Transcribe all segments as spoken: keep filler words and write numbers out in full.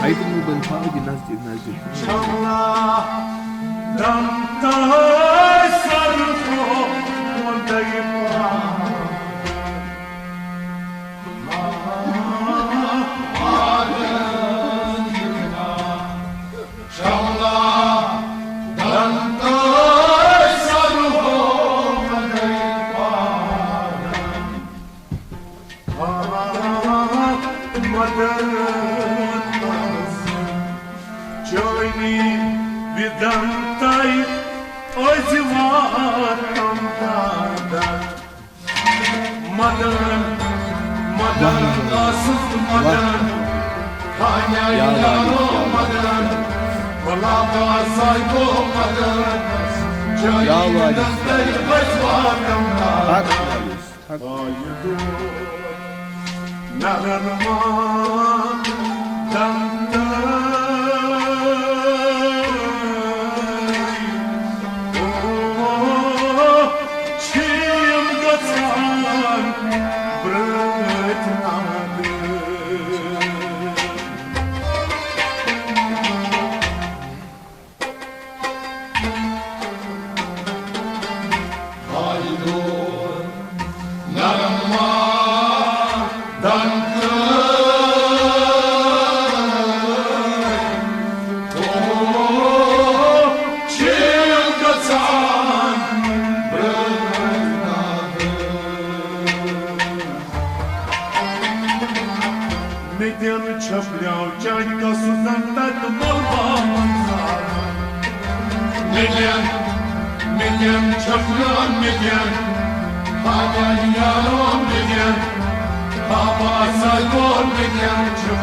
بیت الموبائل تھاو دِ نزدیٖک، نزدیٖک۔ چٲنی وِدن تَے أزۍ واتن دادن۔ مدن، مدن، آسُس مدن، خانیٛا یا یارو مدن، گۄلابا سایبو مدن، چٲنی وِدن تَے أزۍ واتن دادن۔ نرمان دنتَے، او، چھِ یِم گژھان برٛٲتۍ نادٕ۔ مےٚ دِن چھپلیو چانہِ قصدن تتہِ ملبہ منظر۔ مےٚ دِن، مےٚ دِن چھپلیو، مےٚ دِن، ہا میانہِ یارو مےٚ دِن، ہا باسا گوٚو مےٚ دِن چھپ،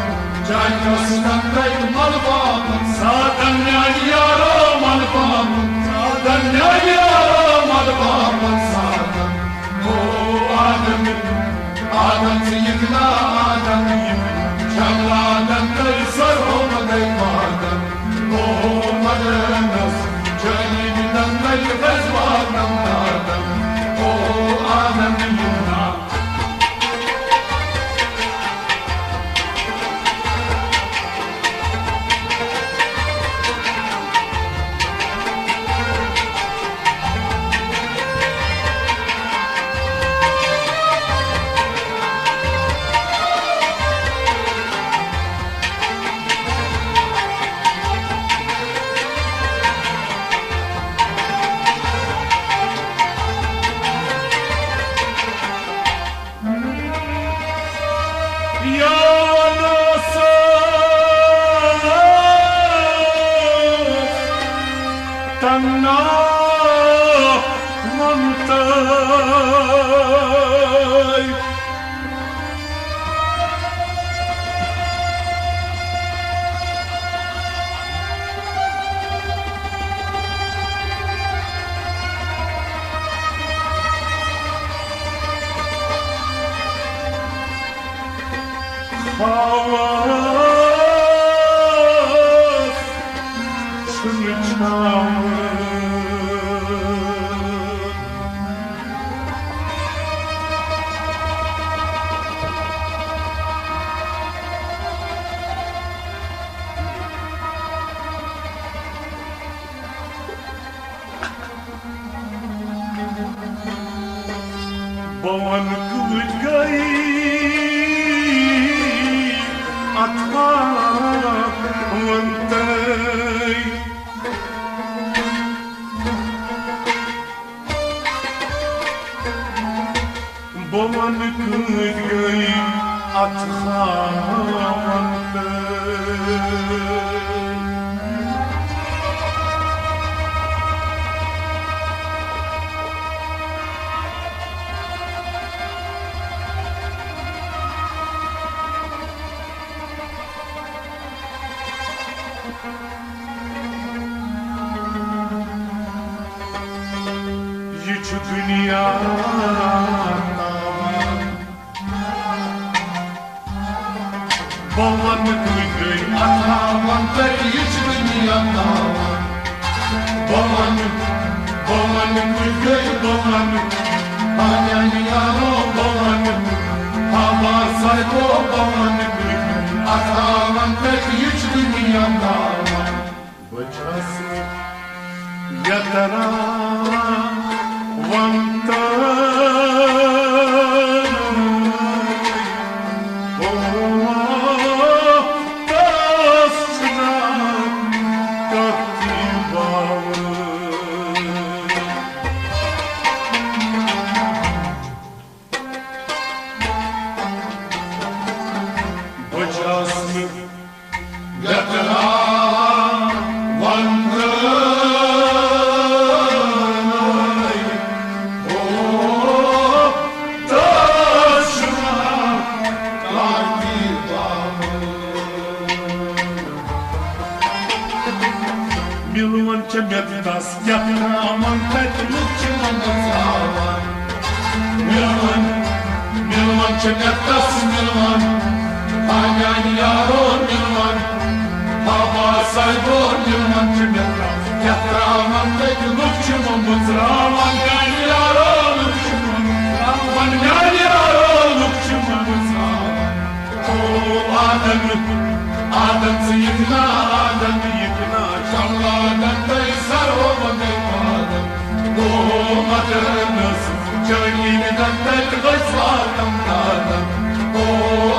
چانہِ قصدن تتہِ ملبہ منظر۔ سادن میانہِ یارو ملبہ منظر، سادن میانہِ یارو ملبہ منظر۔ سادن۔ او آدم، آدم ژٕ یِکھ نا آدم یِکھ، شملادن تٔرۍ سرو مدے پادم۔ او مدنس، جٲنی دِنن تٔرۍ رضوانم دادم۔ او آدم یِکھ نا۔ تنہا منتر۔ خواہس چھُنہٕ چھاوٕ۔ بہٕ وَنہٕ کۭتۍ گٔے اَتھ پاوَن تہٕ۔ بہٕ وَنہٕ کۭتۍ گٔے اَتھ خاوَن تہٕ۔ یہِ چھُ دُنیا تاوان۔ بہٕ وَنہٕ کۭتۍ گٔے اَتھ تاوان تہٕ یہِ چھُ دُنیا تاوان۔ بہٕ وَنہٕ، بہٕ وَنہٕ کۭتۍ گٔے، بہٕ وَنہٕ، ہا میٛانہِ یارو، بہٕ وَنہٕ، ہا باسایکو، بہٕ وَنہٕ کۭتۍ گٔے اَتھ تاوان تہٕ یہِ چھُ یترا ونتن او تس چھُنہٕ کتھ باوٕ۔ بہٕ چھَس نہٕ یترا ونتن او تس چھُنہٕ کتھ باوٕ۔ مِلوَن چھِ مےٚ تَس کیٛاہ ترٛاوان، تَتہِ لُکھ چھِ مےٚ مُژراوان۔ مِلوَن، مِلوَن چھِ مےٚ تَس مِلوَن، ہا میٛانہِ یارو مِلوَن، ہا باسایبو مِلوَن چھِ مےٚ تَس کیٛاہ ترٛاوان، تَتہِ لُکھ چھِ مےٚ مُژراوان۔ میٛانہِ یارو لُکھ چھِ مےٚ مُژراوان، میٛانہِ یارو لُکھ چھِ مےٚ مُژراوان۔ او آدم، آدم ژٕ یِکھ نا، آدم یِکھ نا، شملادن تَے سرو وندے پادم۔ او مدرنس، چٲنی ندن تَتہِ گژھِ واتم دادم۔ او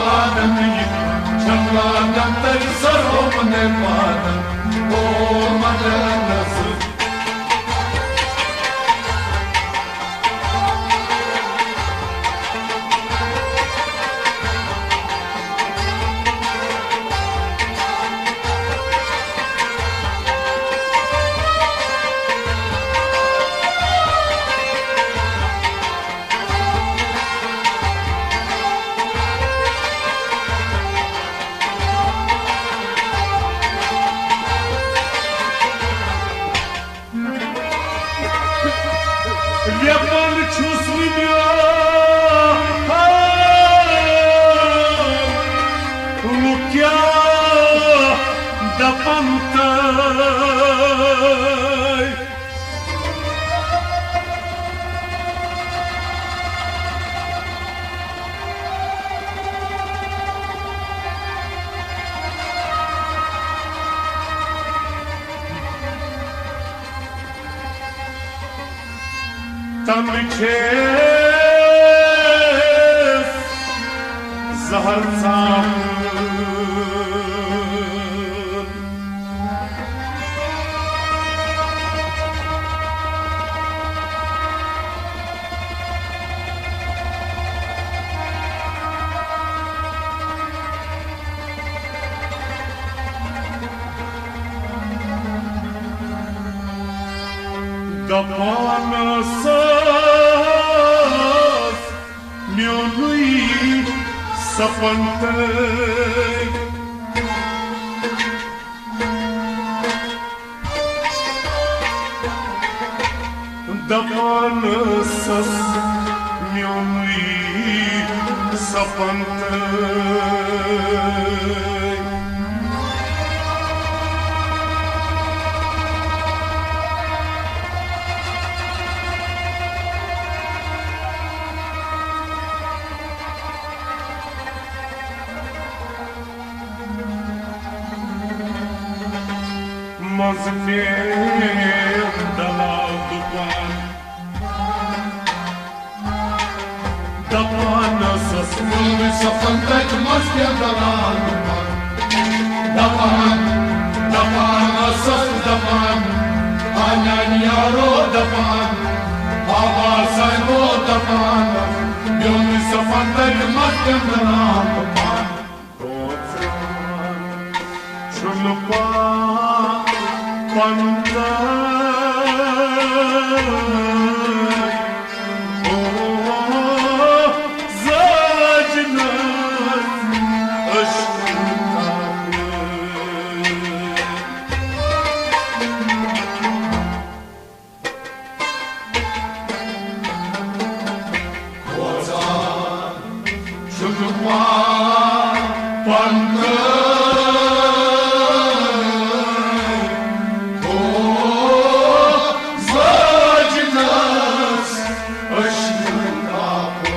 آدم یِکھ نا، شملادن تَے سرو وندے پادم۔ او مدرنس۔ ویپن چھُس نہٕ مےٚ، لُکھ کیٛاہ دَپَن تَے۔ تَمہِ چھِ زہر ژاپہٕ۔ دپان ٲسس میونُے سپن تہٕ دپان ٲسس میونُے سپن تہٕ۔ منٛزٕ پٮ۪ٹھ دلال دُکان۔ دپان ٲسس میونُے سپن تتہِ منٛزٕ پٮ۪ٹھ دلال دُکان۔ دپان، دپان ٲسس دپان، آ میانہِ یارو دپان، آ باسایو دپان، میونُے سپن تتہِ منٛزٕ پٮ۪ٹھ دلال دُکان۔ چھُنہٕ پا-، پنتہٕ۔ او زاجنس عشق۔ کھوژان چھُس پاپن تہٕ۔ او زٲجنس أچھ تاپہٕ۔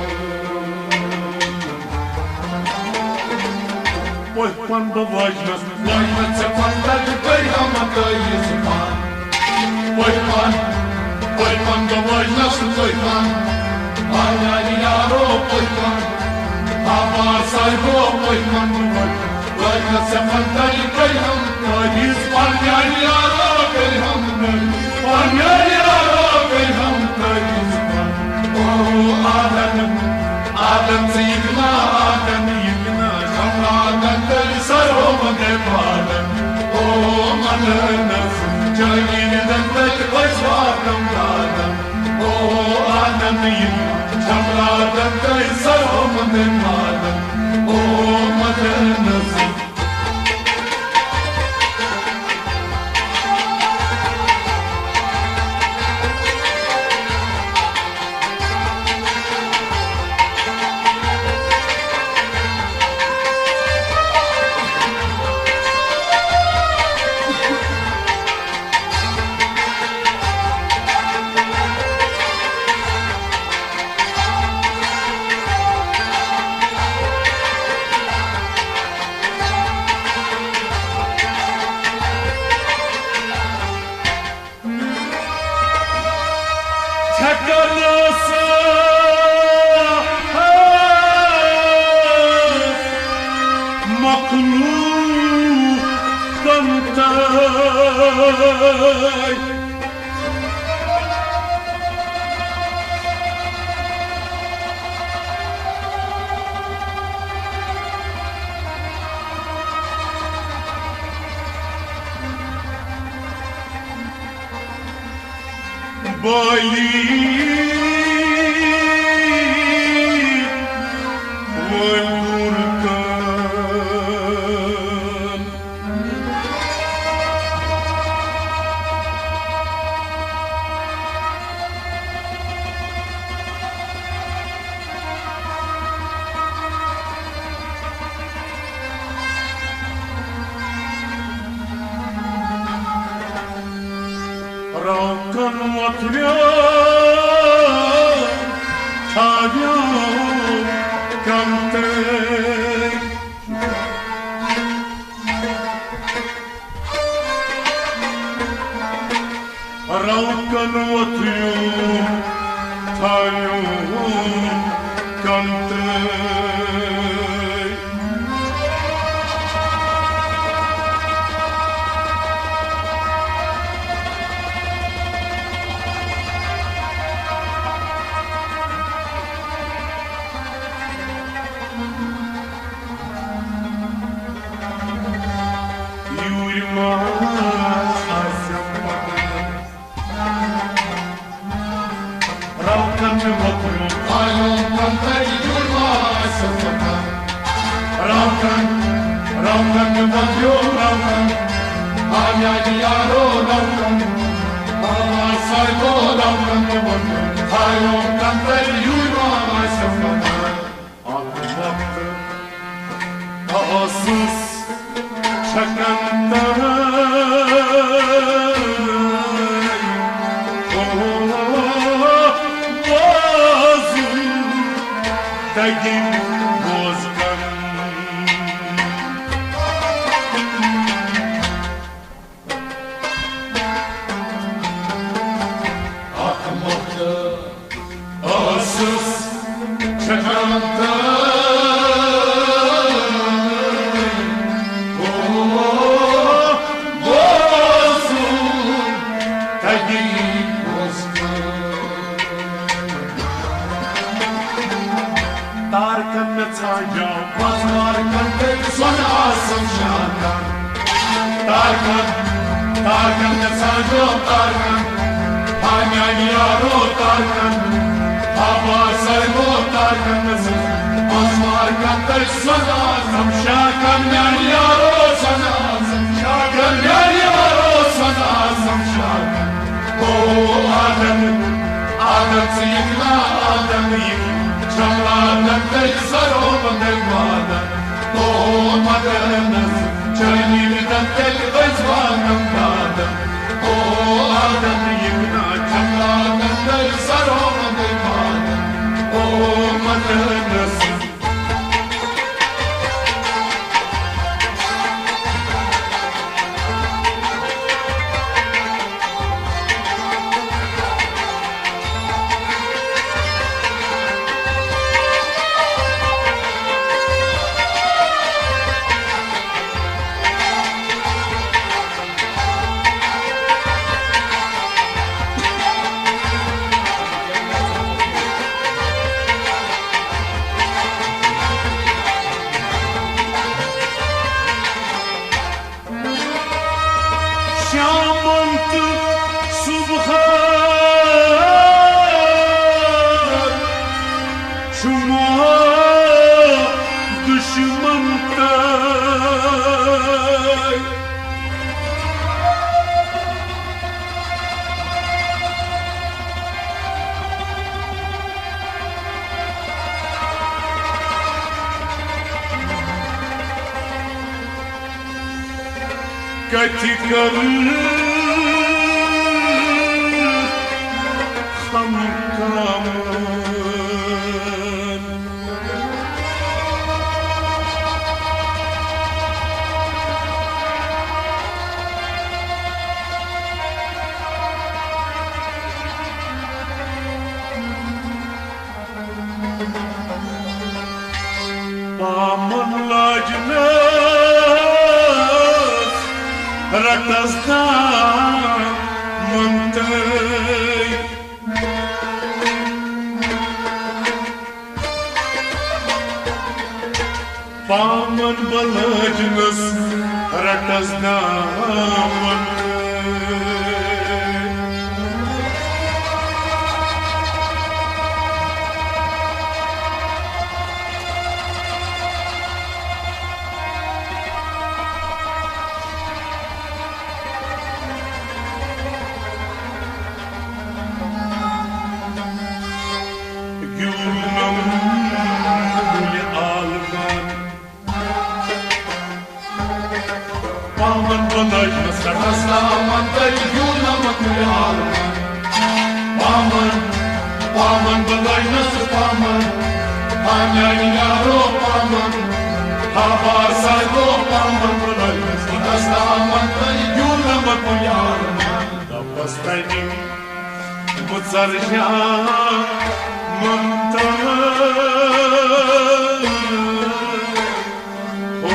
پٔتۍ پن بہٕ وٲجنس، وٲجنس ژےٚ پنٛداہ تہِ کٔرۍ ہم تٲویٖز پن۔ پٔتۍ پن، پٔتۍ پن بہٕ وٲجنس پٔتۍ پن۔ آ میانہِ یارو پٔتۍ پن۔ آ بار صاحبو پٔتۍ پن بہٕ وٲجنس، وٲجنس ژےٚ پنٛداہ تہِ کٔرۍ ہم تٲویٖز پن۔ میانہِ یارو کٔرۍ ہم تٲویٖز پن، میانہِ یارو کٔرۍ ہم تٲویٖز پن۔ او آدن، آدن ژٕ یِکھ نا، آدن یِکھ نا، جملاتن تٔلۍ سرو مدے بادن۔ او مدنس، جٲنی ندن تٔلۍ أسۍ واتم دادن۔ او آدن یِکھ، جملاتن تٔلۍ سرو مدے بادن۔ او مدنس۔ چھکن ٲسہٕ مخلوقن تہٕ بالی وۄنۍ دوٗر کَر۔ روکن وۄتھریو تھاویو کنتٕے۔ روکن وۄتھریو تھاویو کنتٕے۔ یوٗرۍ ما آسٮ۪م پتہ۔ رَلکَن مےٚ وۄتھریوم، آیوم کَنتَے یوٗرۍ ما آسٮ۪م پتہ۔ رَلکَن، رَلکَن مےٚ وۄتھریوم، رَلکَن۔ آ میٛانہِ یارو رَلکَن۔ آ صاحبو رَلکَن مےٚ وۄتھریوم، آیوم کَنتَے یوٗرۍ ما آسٮ۪م پتہ۔ اکھ وقت ٲسٕس چھکن تہٕ بوزُن دگہِ بوزگن۔ اکھ مۄکھٕ ٲسٕس چھکان تہٕ بوزُن تگی بوزُن۔ تارکن مےٚ ژھانٛجو، پزوار کنٹے سۄن آسم شاکر۔ تارکن، تارکن مےٚ ژھانٛجو، تارکن۔ ہا میٛانہِ یارو تارکن، ہا باسرگو تارکن مےٚ ژھانٛجو۔ پزوار کنٹے سۄن آسم شاکر، میٛانہِ یارو سۄن آسم شاکر، میٛانہِ یارو سۄن آسم شاکر۔ او آدم، آدم ژٕ یِکھ نا، آدم یِکھ، جملاتن تیٚلہِ سرو مدے وادن۔ او مدنس، چٲنی مِدن تیٚلہِ أسۍ وانم دادن۔ او آدم یِکھ نا، جملاتن تیٚلہِ سرو مدے وادن۔ او مدنس۔ کتہِ کرٕ ہم کامن۔ پامن لاجنس رٹس دامن تہٕ۔ پامن بلٲجنس رٹس دامن۔ گیونم کُلہِ عالمن۔ پامن بلٲجنس رٹس دامن تہٕ گیونم کُلہِ عالمن۔ پامن، پامن بلٲجنس پامن، ہا میانہِ یارو پامن، ہا بار صاحبو پامن بلٲجنس رٹس دامن تہٕ گیونم کُلہِ عالمن۔ دپس تنہِ بہٕ ژرجا منتر۔ او،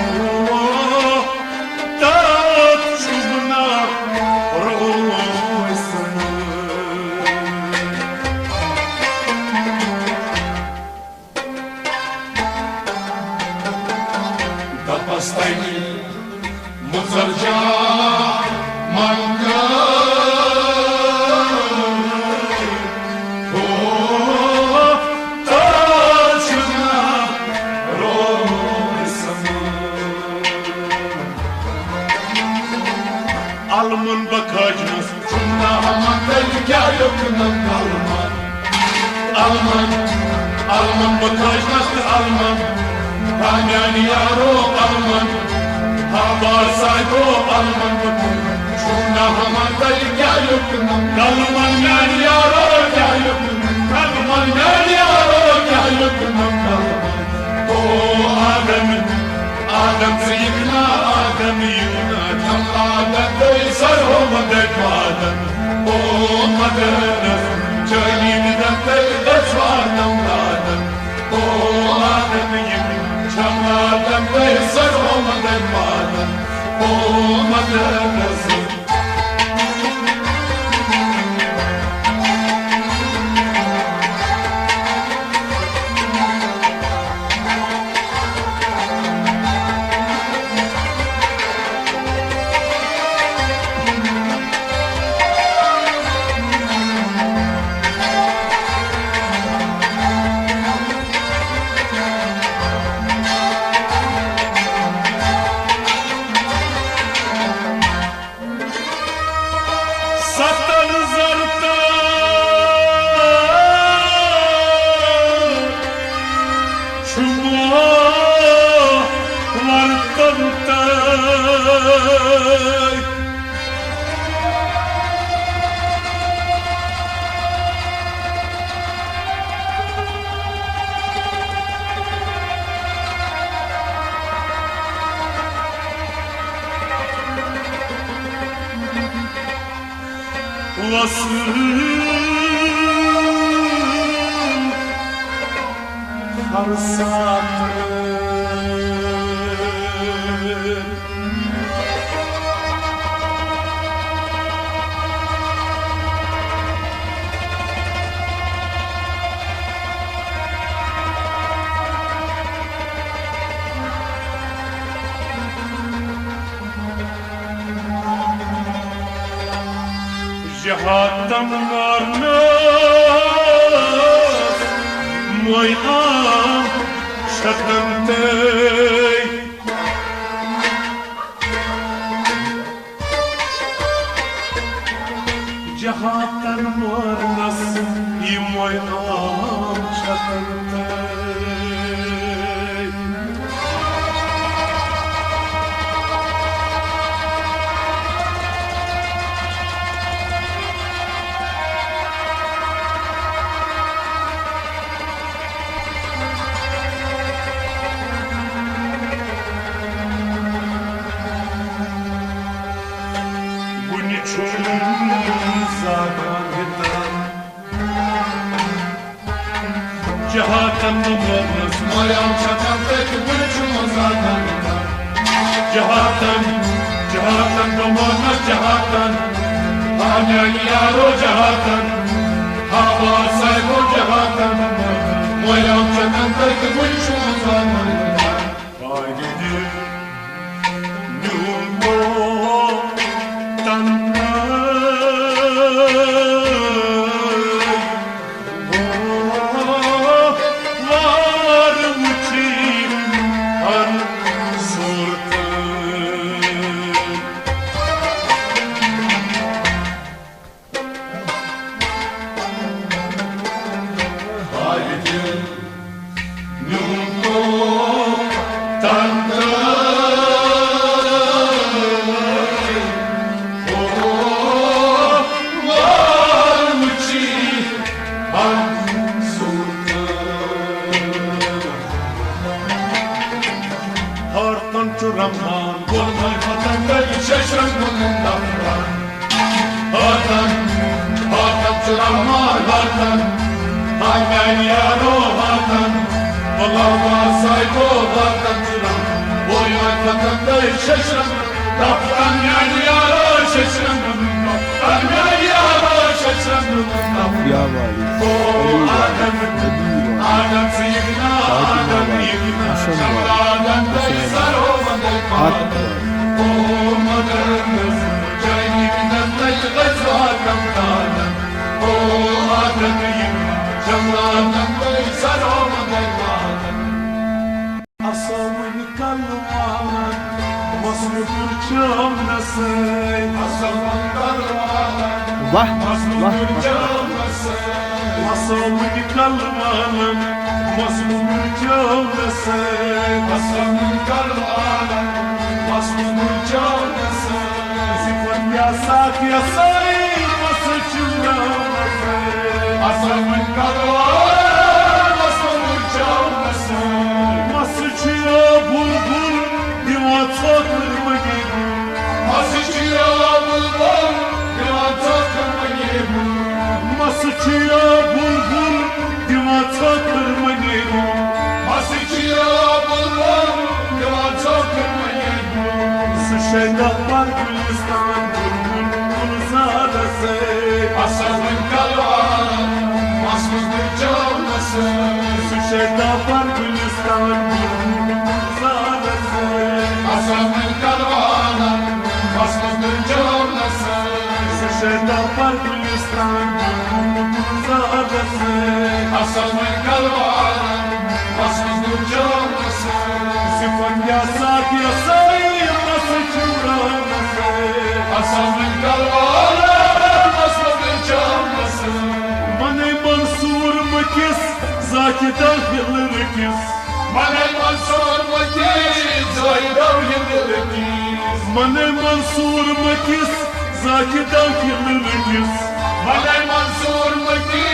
تتھ چھُس بہٕ ناو روزمُت۔ دپس تنہِ مُژر جان منگل۔ ہو، تاج چھُنا روز سمان۔ المن بکھاجنس چھُنا ہمن تیٚلہِ کیٛاہ لیوٚکھنم کلمن۔ المن، المن بہٕ کھاجنس تہٕ المن، ہا میانہِ یارو المن، ہا بار صاحبو المن بہٕ کھاجنس۔ چھُم نہ ہمن تیٚلہِ کیٛاہ لیوٚکھنم کلمن میانہِ یارو کیٛاہ لیوٚکھنم کلمن میانہِ یارو کیٛاہ لیوٚکھنم کلمن۔ او آدم، آدم ژٕ یِکھ نا، آدم یِکھ نا، جملادن تہٕ سرو مدد وادن۔ او مدد، جٲنی دِدن تہٕ دژوادم دادن۔ او آدم یِکھ نا، جملادن تہٕ سرو مدد وادن۔ او مدد۔ ستن زرتن چھُمو ورتن تہٕ۔ وسُن ہر ساتہٕ۔ جہاتم مارنس موی عام شتن تہٕ۔ جہاتن مارنس یِموے عام شتن تہٕ۔ زاگان ہتن۔ جہاتن ممرس مریام چھتن تک بلچون زاگان ہتن۔ جہاتن، جہاتن ممرس جہاتن۔ آمیانی یارو جہاتن۔ ہاوا سایبو جہاتن۔ مریام چھتن تک بلچون زاگان ہتن۔ ہارتن چھُ رمضان، گوٚلمَے پتنگَے ششرنگُن دفتر۔ ہارتن، ہارتن چھُ رمضان، ہارتن۔ ہاے میانہِ یارو ہارتن، بلاوا سایکو ہارتن چھُ رمضان، گوٚلمَے پتنگَے ششرنگُن دفتر۔ میانہِ یارو ششرنگُن دفتر، میانہِ یارو ششرنگُن دفتر۔ یا والی، او علی والی، آدم، نبی والی، آدم سیدنا، فاطمہ آدم والی، سیدنا، حسن والی، شملادن حسین والی، سرو مدد عاطف والی۔ واہ، واہ، واہ۔ مسموم کلوانن، مسموم جانس۔ مسموم کلوانن، مسموم جانس۔ صفت یا ساقی سائی مسجونس۔ مسموم کلوانن، مسموم جانس۔ مسجد بلبل دِوان ژھۄکہٕ مٔنی۔ مسجد بلبل دِوان ژھۄکہٕ مٔنی۔ مسجد بلبل دِوان ژھۄکہٕ مٔنی۔ مسجد بلبل دِوان ژھۄکہٕ مٔنی۔ سُہ شیدا پر گلستان بلبل گلزارس۔ اصل کلوان مسجد جانس۔ سُہ شیدا پر گلستان بلبل گلزارس۔ اصل کلوان مسجد جانس۔ سُہ شیدا پر گلستان بلبل گلزارس۔ اصل کلوان مسجد جانس۔ صفت یا ساقی سائی مسجونس۔ اصل کلوان مسجد جانس۔ منے منصور مکس ذاکر داخل رکس۔ منے منصور مکس ذاکر داخل رکس۔ منے منصور مکس ذاکر داخل رکس۔ منے منصور مکس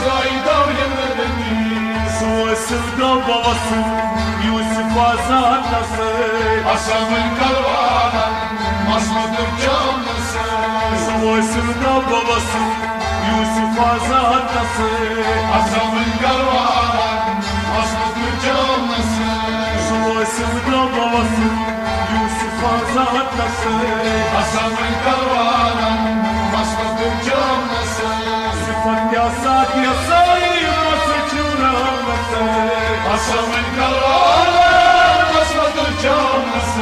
ذاکر داخل رکس۔ سوسل گو بوسل یوسف آزاد نسے۔ اصل کلوان مسجد جانس۔ سوسل گو بوسل یوسف آزاد نسے۔ اصل کلوان مسجد جانس۔ سوسل گو بوسل یوسف آزاد نسے۔ اصل کلوان مسجد جانس۔ صفت یا ساقی سائی مسجونس۔ اصل کلوان مسجد جانس۔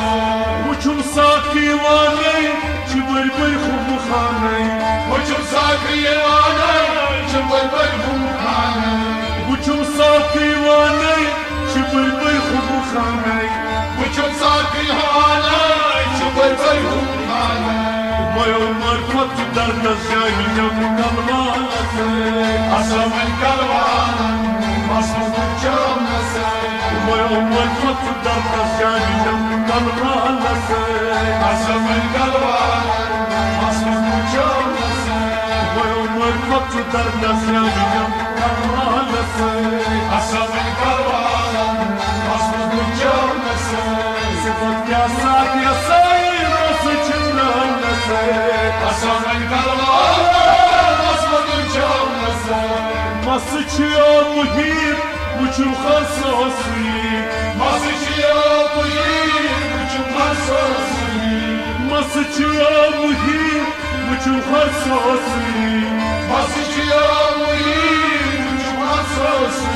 وچھم ساقی وانے چھ بٔرۍ بٔرۍ خُم خانَے۔ وُچھُم ساقی وانے چھ بٔرۍ بٔرۍ خُم خانَے۔ وُچھُم ساقی وانے چھ بٔرۍ بٔرۍ خُم خانَے۔ وُچھُم ساقی وانے چھ بٔرۍ بٔرۍ خُم خانَے۔ مےٚ عمر کھۄتہٕ دردس جانہِ جم کلوانس۔ اصل کلوانن مسجد جانس۔ مےٚ عمر کھۄتہٕ دردس جانہِ جم کلوانس۔ اصل کلوانن مسجد جانس۔ مےٚ عمر کھۄتہٕ دردس جانہِ جم کلوانس۔ اصل کلوانن مسجد جانس۔ صفت کیا ساقی سائی مسجد جانس۔ مَسہٕ چھُ یو مُحیٖط، وٕچھِو خۄصوٗصی۔ مَسہٕ چھُ یو مُحیٖط، وٕچھِو خۄصوٗصی۔ مَسہٕ چھُ یو مُحیٖط، وٕچھِو خۄصوٗصی۔ مَسہٕ چھُ یو مُحیٖط، وٕچھِو خۄصوٗصی۔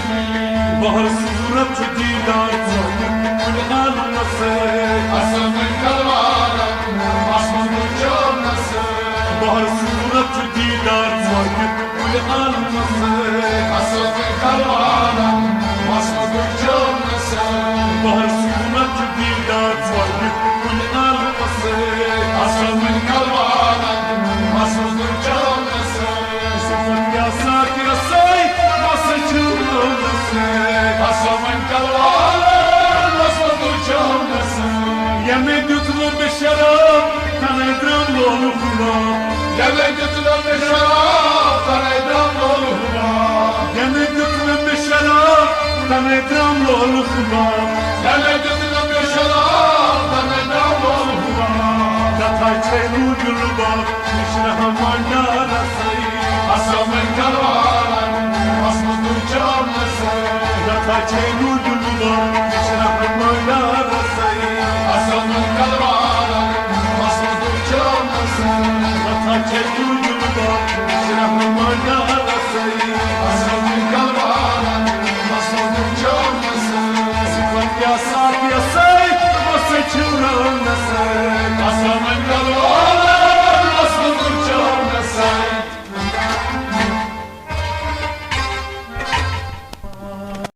بحر صوٗرت چھُ دیٖدار ژوٚٹمُت کُلہِ عالمہٕ سۭتۍ۔ اَسَن کلوارَن، مَس منٛز وٕچھو نہٕ سۭتۍ۔ بحر صوٗرت چھُ دیٖدار ژوٚٹمُت کُلہِ عالمہٕ سۭتۍ۔ اَسَن کلوارَن، مَس منٛز وٕچھو نہٕ سۭتۍ۔ بحر صوٗرت چھُ دیٖدار ژوٚٹمُت کُلہِ عالمہٕ سۭتۍ۔ اَسَن کلوارَن، مَس منٛز وٕچھو نہٕ سۭتۍ۔ سُمن یا ساکر سۭتۍ، مَس چھُ نہٕ سۭتۍ۔ اَسَن کلوارَن، مَس منٛز وٕچھو نہٕ سۭتۍ۔ ییٚمۍ دیُت نہٕ مےٚ شراب، تَنے درٛام لولہٕ گُلاب۔ ییٚمۍ دیُت نہٕ مےٚ شراب، تَنے درٛام لولہٕ گُلاب۔ ییٚمۍ دیُت نہٕ مےٚ شراب، تَنے درٛام لولہٕ گُلاب۔ ییٚمۍ دیُت نہٕ مےٚ شراب، تَنے درٛام لولہٕ گُلاب۔ تَتھا چھے روٗدِ لُباب، مِشرٕ ہمان ڈارَس سۭتۍ۔ اَسَن کلوارَن، مَس منٛز وٕچھو نہٕ سۭتۍ۔ تَتھا چھے روٗدِ لُباب،